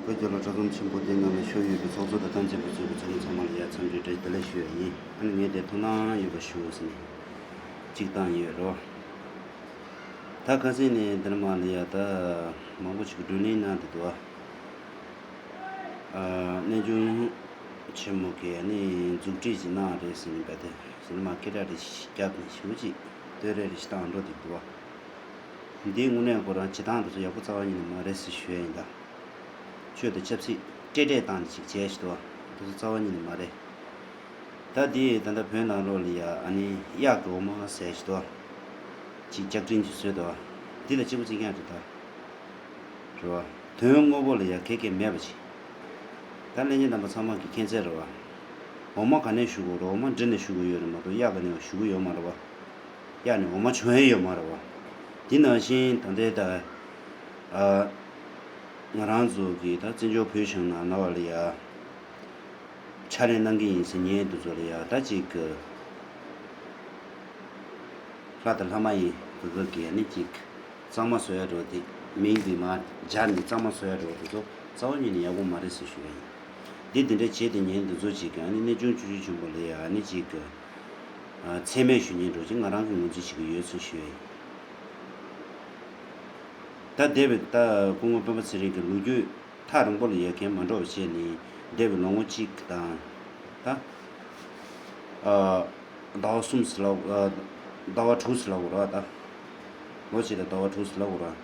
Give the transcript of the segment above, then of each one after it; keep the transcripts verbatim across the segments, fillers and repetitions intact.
བོད་རྒྱལ་ལོ་གྲྭ་ཚང་ཆེན་པོ་དེའི་ནང་ལ་ཞུགས་ཡོད་པའི་ཚོགས་གཙོ་དང་ཐམས་ཅད་པ་གཙོས་པའི་ཚོགས་མི་ཚང་མ་ལ་ཡ་འཚམས་འདྲི་བཀྲ་ཤིས་བདེ་ལེགས་ཞུ་ཡ་ཡིན། ཨ་ནི་ངས་དེ་ཐུགས་སྣང་ཡོད་པ་ཞུ་ཟེར་ནས་གཅིག་བཏང་ཡོད་རོ། ད་ཁ་སང་ནས་འདིར་མ་ལ་ཡ་ད་མང་པོ་ཞིག་བགྲོ་གླེང་གནང་བསྡད་འདུག་ཨ། གནས་ཆུང་ཆེན་མོ་གིས་ནི་མཛུབ་ཁྲིད་ཅིག་གནང་རེད་ཟེར་ནས་བས་ཏེ་ཟེར་ནས་མ་སྐད་གྲགས་རེ་ཞིག་བརྒྱབ་ནས་ཞུ་ཅིག་བསྟོད་ར་རེ་ཞིག་བཏང་འགྲོ་བསྡད་འདུག་ཨ། འདིའི་དངོས་གནས་ཁོ་རང་བྱེད་སྟངས་དེ་ཚོ་ཡག་པོ་རྩ་བ་ཉིད་ནས་མ་རེད་ཟེར་ཞུ་ཡ་ཡིན་ད། ཆོས་དང་ཆབ་སྲིད་སྤྲེལ་སྤྲེལ་བཏང་ནས་ཅིག་བྱས་ཤི་ཏོ། དེ་ཚོ་རྩ་བ་ཉིད་ནས་མ་རེད། ད་འདི་ད་ལྟ་བོད་ནང་ལོགས་ལ་ཡ་ཨ་ནི་གཡག་གི་འོ་མ་ཟས་ཤི་ཏོ། ཅིག་ལྕགས་ཀྲིན་ཅིག་བཟོས་ཏོ། འདི་ལ་གཅིག་པ་གཅིག་རྐྱང་རེད་ད། རེད་བ། དོན་དངོས་པོ་ལ་ཡ་གེ་གེ་མེད་པ་ཅིག་ད་ལྷན་རྒྱས་རྣམ་པ་ཚང་མ་གི་མཁྱེན་གསལ་རེད་བ། འོ་མ་ག་ནས་ཞུ་དགོས་རེད། འོ་མ་འབྲི་ནས་ཞུ་དགོས་ཡོད་རེད་མ་གཏོགས་གཡག་ག་ནས་ཞུ་གི་ཡོད་མ་རེད་བ། གཡག་ནས་འོ་མ་བྱུང་ཡ་ཡོད་མ་རེད་བ། འདི་ནང་བཞིན་ད་ལྟའི་ད། ཨ། ང་རང་ཚོ་གི་ད་བཙན་བྱོལ་བོད་གཞུང་ནང་ལ་བ་ལ་ཡ། ཕྱག་ལས་གནང་གི་ཡིན་ཟེར་ཉན་དུ་ཚོ་ལ་ཡ་ད་ཅིག་གི། ལྷ་དང་ལྷ་མ་ཡིན་གི་གི་གི་ནི་ཅིག་གཙང་མ་བཟོ་ཡ་འགྲོ་དེ་མིང་འདི་མ་སྦྱར་ནས་གཙང་མ་བཟོ་ཡ་འགྲོ་དེ་ཚོ་རྩ་བ་ཉིད་ནས་ཡག་པོ་མ་རེད་ཟེར་ཞུ་ཡ་ཡིན། འདི་འདི་འདྲ་བྱས་ཏེ་ཉན་འདི་ཚོ་བྱེད་ཀྱང་ནི་གནས་ཆུང་ཆུང་ཆུང་ཆུང་པོ་ལ་ཡ་ནི་ཅིག་གི་མཚན་སྨད་ཞུ་ཉན་འགྲོ་ཅིག་ང་རང་གི་ངོས་འཛིན་བྱེད་ཀྱི་ཡོད་ཚུལ་ཞུ་ཡ་ཡིན། ད་འདས་པའི་ད་སྐུ་ངོ་སྤེན་པ་ཚེ་རིང་གི་ལོ་རྒྱུས་ཐག་རིང་པོ་ལ་ཡ་གན་མ་འགྲོ་བ་བྱས་ནི་འདས་པའི་ལོ་ངོ་གཅིག་དང་ད། ཟླ་བ་གསུམ་ཟེར་ལབ། ཟླ་བ་དྲུག་ཟེར་ལབ་དགོས་རེད་བ་ད། ལོ་གཅིག་དང་ཟླ་བ་དྲུག་ཟེར་ལབ་དགོས་རེད་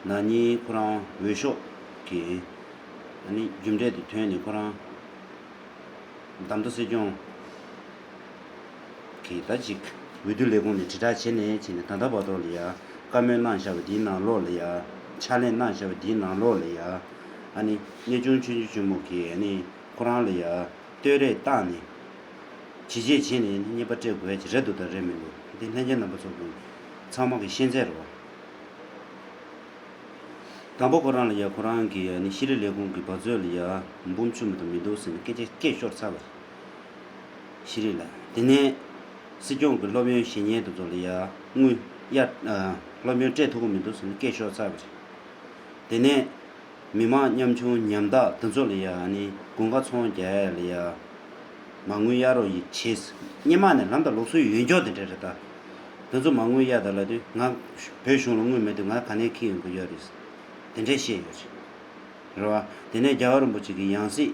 བ། ན་ནིང་ཁོ་རང་འོས་ཤོག་གི་ཨ་ནི་རྒྱུ་འབྲས་དེ་ཐོན་ནས་ཁོ་རང་བདམས་ཐོན་སྲིད་སྐྱོང་གི་ད་ཅིག་འོས་བསྡུ་ལས་ཁུངས་ནས་དྲིལ་བསྒྲགས་བྱས་ནས་བྱས་ནས་ད་ལྟ་བར་དུ་ལ་ཡ་བཀའ་མོལ་གནང་བཞག་པ་དེའི་ནང་ལོགས་ལ་ཡ་ཕྱག་ལས་གནང་བཞག་པ་དེའི་ནང་ལོགས་ལ་ཡ་ཨ་ནི་གནས་ཆུང་ཆུང་ཆུང་ཆུང་མོ་གི་ཨ་ནི་ཁོ་རང་ལ་ཡ། བསྟོད་ར་བཏང་ནས། ཇི་བྱས་བྱས་ནས་བརྙས་པ་སྤྲད་དགོས་ཀྱི་རེད་འདུག་དང་རེད་མི་འདུག་འདི་ལྷན་རྒྱས་རྣམ་པ་ཚོ་ཚང་མ་གི་ཤེས་ཚད་རེད་བ། དང་པོ་ཁོ་རང་ལ་ཡ་ཁོ་རང་གི་ཡ་ནི་ཤེས་རིག་ལས་ཁུངས་ཀྱི་བ་ཚོད་ལ་ཡ་འབུམ་བཅུ་མ་གཏོགས་མི་འདུག་ཟེར་ནས་སྐད་ཆ་སྐད་ཤོར་ཚར་བ་རེད། ཤེས་རིག་ལ་དེ་ནས་སྲིད་སྐྱོང་གི་སློབ་ཡོན་ཞུ་མཁན་དེ་ཚོ་ལ་ཡ་དངུལ་ཡ་སློབ་ཡོན་སྤྲད་ཐུབ་ཀྱི་མི་འདུག་ཟེར་ནས་སྐད་ཤོར་ཚར་བ་རེད། དེ་ནས། མི་མང་ཉམ་ཆུང་ཉམ་ཐག་དེ་ཚོ་ལ་ཡ་ཨ་ནི་དགུན་ཁ་ཚོང་རྒྱག་ཡ་ལ་ཡ་མ་དངུལ་གཡར་རོགས་ཡིན་བྱས། སྔོན་མ་ནས་ལམ་དང་ལུགས་སྲོལ་ཡོད་འགྱོག་དེ་འདྲ་རེད་ད། དེ་ཚོ་མ་དངུལ་གཡར་ད་ལབ་དུས་ང་བོད་གཞུང་ལ་དངུལ་མེད་དུས་ང་ག་ནས་འཁྱེར་ཡོང་གི་ཡོད་རེད། དེ་འདྲས་བཤད་ཡོད་རེད། རེད་བ། དེ་ནས་རྒྱལ་བ་རིན་པོ་ཆེ་གི་ཡང་སྲིད་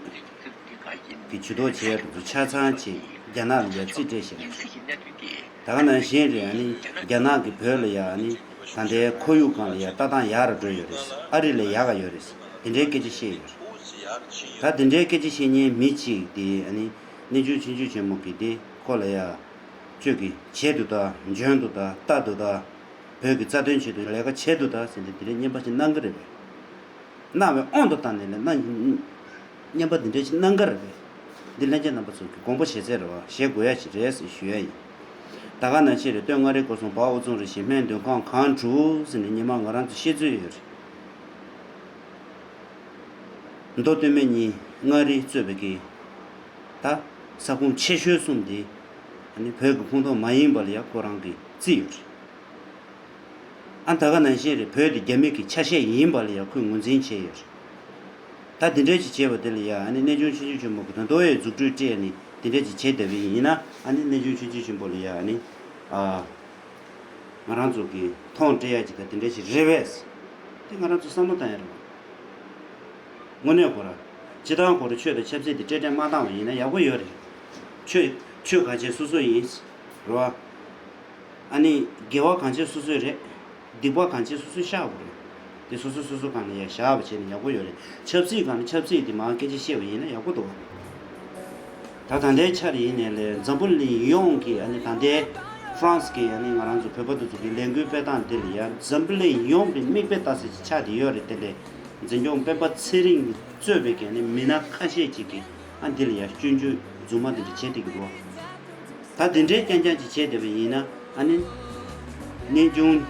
ཀྱི་ཇུས་གཏོགས་བྱས་དེ་ཚོ་ཆ་ཚང་བྱས་རྒྱ་ནག་ལ་ཡ་རྩིས་སྤྲད་བཞག་ཡོད་རེད། ད་ག་ནང་བཞིན་རེད་ཨ་ནི་རྒྱ་ནག་གི་བོད་ལ་ཡ་ཨ་ནི་ད་ལྟའི་ཁོར་ཡུག་སྒང་ལ་ཡ་ལྟ་སྟངས་ཡག་རུ་འགྲོ་ཡོད་རེད། ཨ་རི་ལས་ཡག་ག་ཡོད་རེད། དེ་འདྲའི་སྐད་ཆ་བཤད་ཡོད་རེད། ད་དེ་འདྲའི་སྐད་ཆ་བཤད་མཁན་མི་གཅིག་དེ་ཨ་ནི་གནས་ཆུང་ཆུང་ཆུང་ཆེན་མོ་གི་དེ་ཁོ་ལ་ཡ་ཁྱོད་ཀྱིས་བྱས་འདུག་ད་འཇོན་འདུག་ད་ལྟ་འདུག་ད་བོད་ཀྱི་རྩ་དོན་ཆེད་དུ་ལས་ཀ་བྱས་འདུག་ད་ཟེར་ནས་དེ་འདྲའི་བརྙས་པ་ཞིག་གནང་གི་རེད་པས། གནང་བའི་དབང་དུ་བཏང་ནས་ལས་གནང་། བརྙས་པ་འདི་འདྲ་ཞིག་གནང་གི་རེད་པས། འདི་ལྷན་རྒྱས་རྣམ་པ་ཚོ་གི་དགོངས་པ་བཞེས་ཚད་རེད་བ་བཞེས་དགོས་ཡ་ཞིག་རེད་ཟེར་ཞུ་ཡ་ཡིན། ད་ག་ནང་བཞིན་རེད། སྟོད་མངའ་རིས་སྐོར་གསུམ་བར་དབུ་རྫོང་རེ་ཞིག་སྨད་མདོ་ཁམས་གངས་དྲུག་ཟེར་ནས་སྔོན་མ་ང་རང་ཚོ་བཤད་ཚོད་ཡོད་རེད། མདོ་སྟོད་སྨད་གཉིས་མངའ་རིས་གཙོས་པའི་གི་ད་ས་ཁོངས་ཆེ་ཤོས་གསུམ་འདི་ཨ་ནི་བོད་ཀྱི་ཁོངས་གཏོགས་མ་ཡིན་པ་ལ་ཡ་ཁོ་རང་གི་རྩིས་ཡོད་རེད། ཨ་ད་ག་ནང་བཞིན་རེད། བོད་དེ་རྒྱ་མི་གི་ཆ་ཤས་ཡིན་པ་ལ་ཡང་ཁོས་ངོས་འཛིན་བྱས་ཡོད་རེད། ད་དེ་འདྲ་ཅིག་བྱས་པ་དེ་ལ་ཡང་ཨ་ནི་གནས་ཆུང་ཆུང་ཆུང་ཆུང་མོ་གི་ད་མདོ་ཡི་འཛུགས་སྐྲུན་སྤྲད་ནས་དེ་འདྲ་ཅིག་བྱས་བསྡད་པ་ཡིན་ན་ཨ་ནི་གནས་ཆུང་ཆུང་ཆུང་ཆུང་མོ་ལ་ཡང་ཨ་ནི་ཨ་ང་རང་ཚོ་གི་མཐོང་སྤྲད་ཡ་ཅིག་ད་དེ་འདྲ་ཞིག་རེད་པས། དེ་ང་རང་ཚོ་བསམ་བློ་བཏང་ཡ་རེད་བ། དངོས་གནས་ཁོ་ར། སྤྱི་བཏང་ཁོ་ར་ཆོས་དང་ཆབ་སྲིད་དེ་སྤྲེལ་སྤྲེལ་མ་བཏང་བ་ཡིན་ན་ཡག་པོ་ཡོད་རེད། ཆོས་ཆོས་གང་བྱེད་སོ་སོ་ཡིན། རེད་བ། ཨ་ནི་དགེ་བ་གང་བྱེད་སོ་སོའི་རེད། སྡིག་པ་གང་བྱེད་སོ་སོས་བཤགས་དགོས་རེད། དེ་སོ་སོ་སོ་སོ་སྒང་ལ་ཡ་བཞག་པ་བྱས་ནས་ཡག་པོ་ཡོད་རེད། ཆབ་སྲིད་སྒང་ལ་ཆབ་སྲིད་དེ་མར་སྐད་ཆ་བཤད་པ་ཡིན་ན་ཡག་པོ་འདུག་ད་ད་ལྟའི་ཆར་ཡིན་ནའི་ལས་འཛམ་བུ་གླིང་ཡོངས་ཀྱི་ཨ་ནི་ད་ལྟའི་ཧྥ་རན་སི་གི་ཨ་ནི་ང་རང་ཚོ་བོད་པ་དེ་ཚོ་གི་ལས་འགུལ་སྤེལ་སྟངས་དེ་ལ་ཡ་འཛམ་བུ་གླིང་ཡོངས་ཀྱི་མིག་དཔེ་ལྟ་ས་ཅིག་ཆགས་བསྡད་ཡོད་རེད། དེ་ལས་འཛིན་སྐྱོང་སྤེན་པ་ཚེ་རིང་གིས་གཙོས་པའི་གི་ཨ་ནི་མི་སྣ་ཁ་ཤས་ཅིག་གིས་ཨ་འདི་ལ་ཡ་སྐྱོན་བརྗོད་རྫུན་མ་དེ་འདྲ་བྱེད་བསྡད་ཀྱི་འདུག་ད་དེ་འདྲའི་རྐྱང་རྐྱང་ཅིག་བྱས་བསྡད་པ་ཡིན་ན་ཨ་ནི། གནས་ཆུང་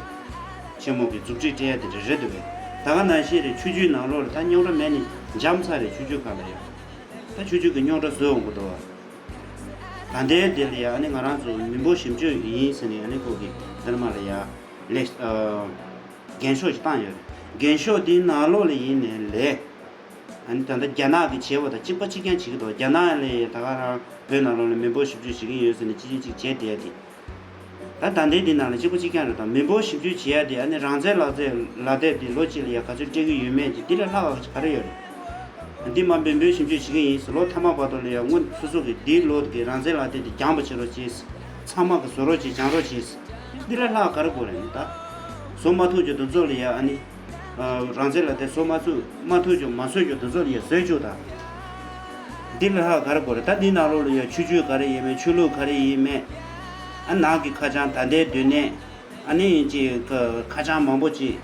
ཆེན་མོ་གི་མཛུབ་ཁྲིད་སྤྲད་ཡ་དེ་འདྲ་རེད་འདུག་གས། ད་ག་ནང་བཞིན་རེད། ཆོས་བརྒྱུད་ནང་ལོགས་ལ་ད་རྙོག་དྲ་མེད་ནི་འཇམ་ཚ་རེད། ཆོས་བརྒྱུད་ཁག་ལ་ཡ། ད་ཆོས་བརྒྱུད་ཀྱི་རྙོག་དྲ་བཟོས་འོང་གི་འདུག་བ། ད་ལྟའི་དེ་ལ་ཡ་ཨ་ནི་ང་རང་ཚོ་མི་འབོར་ཞིབ་དཔྱོད་ཡིན་ཟེར་ནས་ཨ་ནི་ཁོ་གི་འདིར་མ་ལ་ཡ་ལས་འགེངས་ཤོག་ཅིག་བཏང་ཡོད་རེད། འགེངས་ཤོག་དེའི་ནང་ལོགས་ལ་ཡིན་ནའི་ལས། ཨ་ནི་ད་ལྟ་རྒྱ་ནག་གིས་བྱས་པ་དང་གཅིག་པ་གཅིག་རྐྱང་བྱེད་ཀྱི་འདུག་རྒྱ་ནག་ལས་ད་ག་རང་བོད་ནང་ལོགས་ལ་མི་འབོར་ཞིབ་འཇུག་བྱེད་ཀྱི་ཡོད་ཟེར་ནས་གཅིག་རྐྱང་གཅིག་བྱས་བསྡད་དེ། ད་ད་ལྟའི་འདི་ནང་ལ་གཅིག་པ་གཅིག་རྐྱང་རེད། ད་མི་འབོར་ཞིབ་འཇུག་བྱེད་ཡ་དེ་ཨ་ནི་རང་བཙན་ལག་རྩལ་ལག་དེབ་དེ་ལོ་གཅིག་ལ་ཡ་ག་ཚོད་སྤྲད་ཀྱི་ཡོད་མེད་ཀྱི་འདི་ལས་ལྷག་ག་རེ་ཡོད་རེད། འདི་མ་འབོར་འབོར་ཞིབ་འཇུག་བྱེད་ཀྱི་ཡིན་ཟེར་ལོ་མཐའ་མ་བར་དུ་ལ་ཡ་དངོས་སོ་སོ་གི་འདིའི་ལོ་གི་རང་བཙན་ལག་དེབ་དེ་སྦྱང་པ་བྱེད་རོགས་བྱེད། ཚང་མ་གི་བཟོ་རོགས་བྱེད། སྦྱང་རོགས་བྱེད། འདི་ལས་ལྷག་ག་རེ་དགོས་རེད། ད་བཟོ་མ་ཐུབ་རྒྱུ་དེ་ཚོ་ལ་ཡ་ཨ་ནི། རང་བཙན་ལག་དེབ་བཟོ་མ་ཚུགས་མ་ཐུབ་རྒྱུ་མ་བཟོས་རྒྱུ་དེ་ཚོ་ལ་ཡ་བཟོས་བཅུག་ད། འདི་ལས་ལྷག་ག་རེ་དགོས་རེད། ད་འདི་ནང་ལོགས་ལ་ཡ་ཆོས་བརྒྱུད་ག་རེ་ཡིན་མེད། ཆོས་ལུགས་ག་རེ་ཡིན་མེད། ཨ་ནག་གི་ཁ་བྱང་། ད་ལྟའི་སྡོད་གནས། ཨ་ནི་ཅིག་ཁ་བྱང་མང་པོ་ཅིག་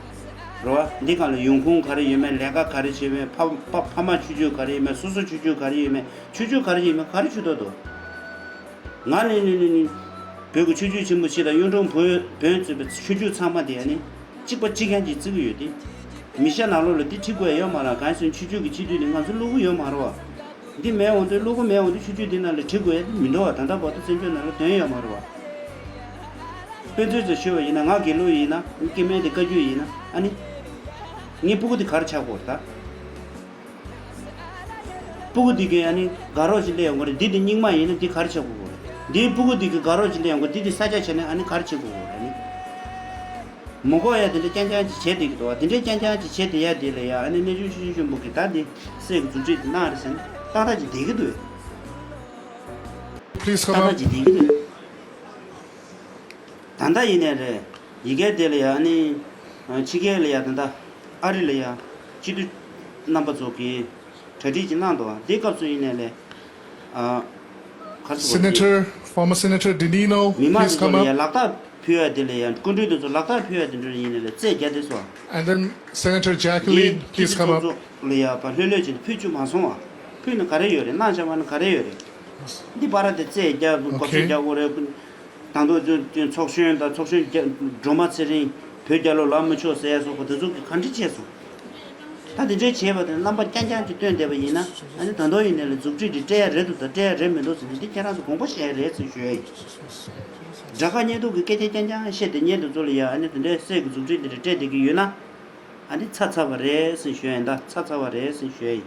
རེད་བ། འདི་སྒང་ལ་ཡོང་ཁུངས་ག་རེ་ཡོད་མེད། ལས་ཀ་ག་རེ་བྱས་མེད། ཕ་ཕ་ཕ་མ་ཆོས་བརྒྱུད་ག་རེ་ཡིན་མེད། སོ་སོ་ཆོས་བརྒྱུད་ག་རེ་ཡིན་མེད། ཆོས་བརྒྱུད་ག་རེ་ཡིན་མེད་ག་རེ་ཆོས་ཐོག་ཏུ། ང་ནི་ནི་ནི་ནི། བོད་ཀྱི་ཆོས་བརྒྱུད་ཆེན་པོ་བཞི་དང་གཡུང་དྲུང་བོན་བོན་གཙོས་པའི་ཆོས་བརྒྱུད་ཚང་མ་དེ་ཡང་ནི། གཅིག་པ་གཅིག་རྐྱང་གཅིག་བརྩི་གི་ཡོད་དེ། མི་ཤ་ནང་ལོགས་ལ་འདི་ཁྲིད་དགོས་ཡ་ཡོད་མ་རེད། གང་ཡིན་ཟེར་ན་ཆོས་བརྒྱུད་ཀྱི་སྤྱི་འཐུས་ནི་ང་ཚོ་བླུག་གི་ཡོད་མ་རེད་བ། འདི་མེད་འོང་དུས་བླུག་གི་མེད་འོང་དུས་ཆོས་བརྒྱུད་འདི་ནང་ལ་ཁྲིད་དགོས་ཡ་འདི་མི་འདུག་བ། ད་ལྟ་བར་དུ་བཙན་བྱོལ་ནང་ལ་དོན་ཡོད་མ་རེད་བ། དཔེ་མཚོན་ཅིག་ཞུས་པ་ཡིན་ན་ང་དགེ་ལུགས་ཡིན་ན། སྐྱེ་དམན་དེ་བཀའ་བརྒྱུད་ཡིན་ན། ཨ་ནི། ངའི་སྤུ་གུ་དེ་ག་རེ་ཆགས་དགོས་རེད་ད། སྤུ་གུ་འདི་གས་ཨ་ནི་དགའ་རོགས་ཤིག་སླེབས་ཡོང་གི་རེད། འདི་དེ་རྙིང་མ་ཡིན་ན་འདི་ག་རེ་ཆགས་དགོས་རེད། འདིའི་སྤུ་གུ་འདི་གས་དགའ་རོགས་ཤིག་སླེབས་ཡོང་གི་འདི་དེ་ས་ཆ་བྱས་ནས་ཨ་ནི་ག་རེ་བྱེད་དགོས་རེད། ཨ་ནི་མ་དགོས་ཡ་དེ་འདྲ་རྐྱང་རྐྱང་ཅིག་བྱས་བསྡད་ཀྱི་འདུག་བ། དེ་འདྲའི་རྐྱང་རྐྱང་ཅིག་བྱས་བསྡད་ཡ་དེ་ལ་ཡ་ཨ་ནི་གནས་ཆུང་ཆུང་ཆུང་པོ་གིས་ད་འདི་སྲས་ཀྱི་མཛུབ་ཁྲིད་དེ་གནང་རེད་ཟེར་ནས་ཏག་ཏག་ཅིག་བསྡད་ཀྱི་འདུག Please come ཏག་ཏག up. ཅིག་བསྡད་ཀྱི་འདུག་ད་ལྟ་ཡིན་ནའི་རེད། ཡི་གེ་དེ་ལ་ཡ་ཨ་ནི། ཕྱི་རྒྱལ་ལ་ཡ་ད་ལྟ་ཨ་རི་ལ་ཡ་སྤྱི་འཐུས་རྣམ་པ་ཚོ་གིས་གྲ་སྒྲིག་ཅིག་གནང་འདུག་དེའི་སྐབས་སུ་ཡིན་ནའི་ལས། ཨ། ག་རེ་ཟེར་དགོས་རེད། Senator, former Senator Dinino, མི་མང་please དེ་ཚོ་come ལ་ཡ་up. ལག་རྟགས་ཕུལ་ཡ་དེ་ལ་ཡ་སྐུ་མགྲོན་དེ་ཚོ་ལག་རྟགས་ཕུལ་ཡ་དེ་འདྲ་ཡིན་ནའི་ལས་རྩོད་རྒྱག་དེ་སོ། And then Senator འདིའི་Jacqueline, སྤྱི་please འཐུས་come ཚོགས་up. གཙོ་ལ་ཡ་ཕར་ལྷོད་ལྷོད་ཅིག་ཕུལ་བཅུག་མ་སོང་བ། ཕུལ་ན་ག་རེ་ཡོད་རེད། གནང་བྱ་བ་ན་ག་རེ་ཡོད་རེད། འདི་བར་དེ་རྩོད་རྒྱག་མགོ་ཚོད་Okay. རྒྱག་དགོས་རེད། དང་ཐོག་ཚོ་ཚོགས་གཞོན་དང་ཚོགས་གཞོན་རྒྱ་སྒྲོལ་མ་ཚེ་རིང་བོད་རྒྱལ་ལོ་ལ་མི་ཆོག་ཟེར་ཡ་སོགས་པ་དེ་ཚོ་གིས་ག་འདྲ་བྱས་སོང་། ད་དེ་འདྲའི་བྱས་པ་དེ་རྣམ་པ་རྐྱང་རྐྱང་ཅིག་སྟོན་བསྡད་པ་ཡིན་ན་ཨ་ནི་ད་དུང་ཡིན་ནའི་ལ་མཛུབ་ཁྲིད་དེ་སྤྲད་ཡ་རེད་འདུག་ད་སྤྲད་ཡ་རེད་མི་འདུག་ཟེར་ནས་འདི་ཁྱེད་རང་ཚོ་དགོངས་པ་བཞེས་ཡ་རེད་ཟེར་ཞུ་ཡ་ཡིན། དགྲ་དགའ་གཉེན་སྡུག་གི་སྐད་ཆ་རྐྱང་རྐྱང་བཤད་དེ་ཉན་དེ་ཚོ་ལ་ཡ་ཨ་ནི་དེ་འདྲའི་སྲས་ཀྱི་མཛུབ་ཁྲིད་དེ་འདྲ་སྤྲད་བསྡད་ཀྱི་ཡོད་ན་ཨ་ནི་ཚར་ཚར་བ་རེད་ཟེར་ཞུ་ཡ་ཡིན། ད་ཚར་ཚར་བ་རེད་ཟེར་ཞུ་ཡ་ཡིན།